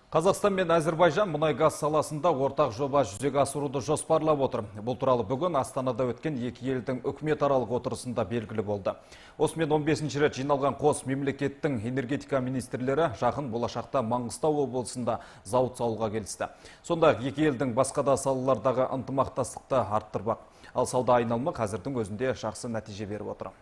Қазақстан мен Әзірбайжан мұнай-газ саласында ортақ жоба жүзеге асыруды жоспарлап отыр. Бұл туралы бүгін Астанада өткен екі елдің үкіметаралық отырысында белгілі болды. Осымен 15 рет жиналған қос мемлекеттің энергетика министрлері жақын болашақта Маңғыстау облысында зауыт салуға келісті. Сондай-ақ екі елдің басқа да салалардағы ынтымақтастықты арттырмақ. Ал сауда айналымы қазірдің өзінде жақсы нәтиже беріп отыр.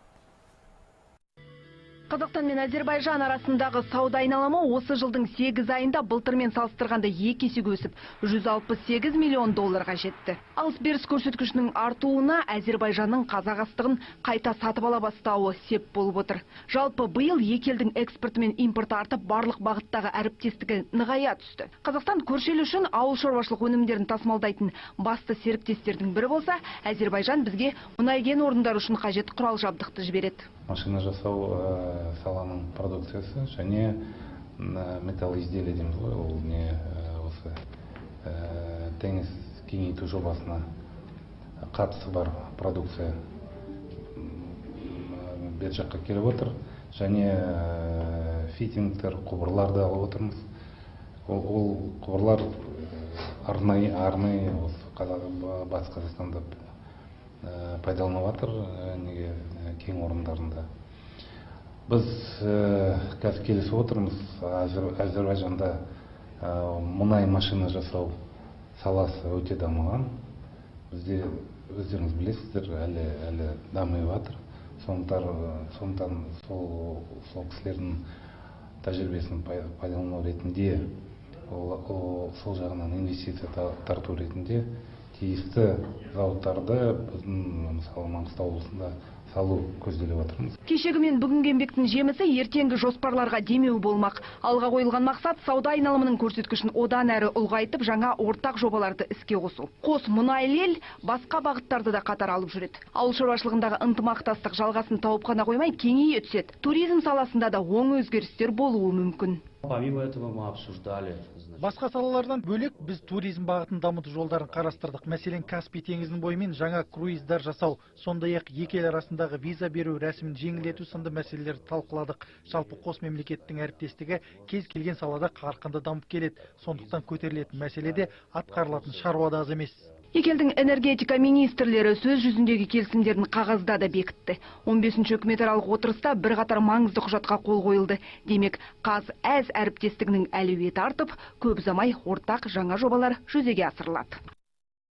Қазақстан мен Әзербайжан арасындағы сауда айналымы осы жылдың 8 айында былтырмен салыстырғанда екі есеге өсіп, 168 миллион долларға жетті. Алыс-беріс көрсеткішінің артуына Әзербайжанның қазақ астығын қайта сатып ала бастауы сеп болып отыр. Жалпы биыл екі елдің экспорты мен импорты артып, барлық бағыттағы әріптестігі нығая түсті. Қазақстан көрші ел үшін ауыл шаруашылық өнімдерін тасымалдайтын басты серіктестердің бірі болса, Әзербайжан бізге мұнай кен орындары үшін қажет құрал жабдықты жібереді. Машина жасау саланың продукциясы және металл изделие дейміз ғой, ол не осы теңіз кеңейту жобасына қатысы бар продукция бер жаққа келіп отыр. Және фитингтер, құбырларды алып отырмыз. Ол құбырлар арнайы осы Батыс Қазақстанда пайдаланып жатыр, неге кен орындарында. Біз қазір келісіп отырмыз, Әзербайжанда мұнай машина жасау саласы өте дамыған. Бізде, өздеріңіз білесіздер, әлі дамып жатыр. Сондықтан сол кісілердің тәжірибесін пайдалану ретінде, сол жағынан инвестиция тарту ретінде тиісті зауыттарды біздің, мысалы, Маңғыстау облысында салу көзделіп отырмыз. Кешегі мен бүгінгі еңбектің жемісі ертеңгі жоспарларға демеу болмақ. Алға қойылған мақсат сауда айналымының көрсеткішін одан әрі ұлғайтып, жаңа ортақ жобаларды іске қосу. Қос мұнайлы ел басқа бағыттарды да қатар алып жүреді. Ауыл шаруашылығындағы ынтымақтастық жалғасын тауып қана қоймай, кеңейе түседі. Туризм саласында да оң өзгерістер болуы мүмкін. Помимо этого мы обсуждали, значит, Басқа салалардан бөлек біз туризм бағытын дамыту жолдарын қарастырдық. Мәселен, Каспий теңізінің бойымен жаңа круиздар жасау, сондай-ақ екі ел арасындағы виза беру рәсімін жеңілдету сынды мәселелерді талқыладық. Жалпы қос мемлекеттің әріптестігі кез келген салада қарқынды дамып келеді. Сондықтан көтерілетін мәселе де, атқарылатын шаруа да аз емес. Екі елдің энергетика министрлері сөз жүзіндегі келісімдерін қағазда да бекітті. 15-ші үкіметаралық отырыста бірқатар маңызды құжатқа қол қойылды. Демек, ҚазӘз әріптестігінің әлеуеті артып, көп ұзамай ортақ жаңа жобалар жүзеге асырылады.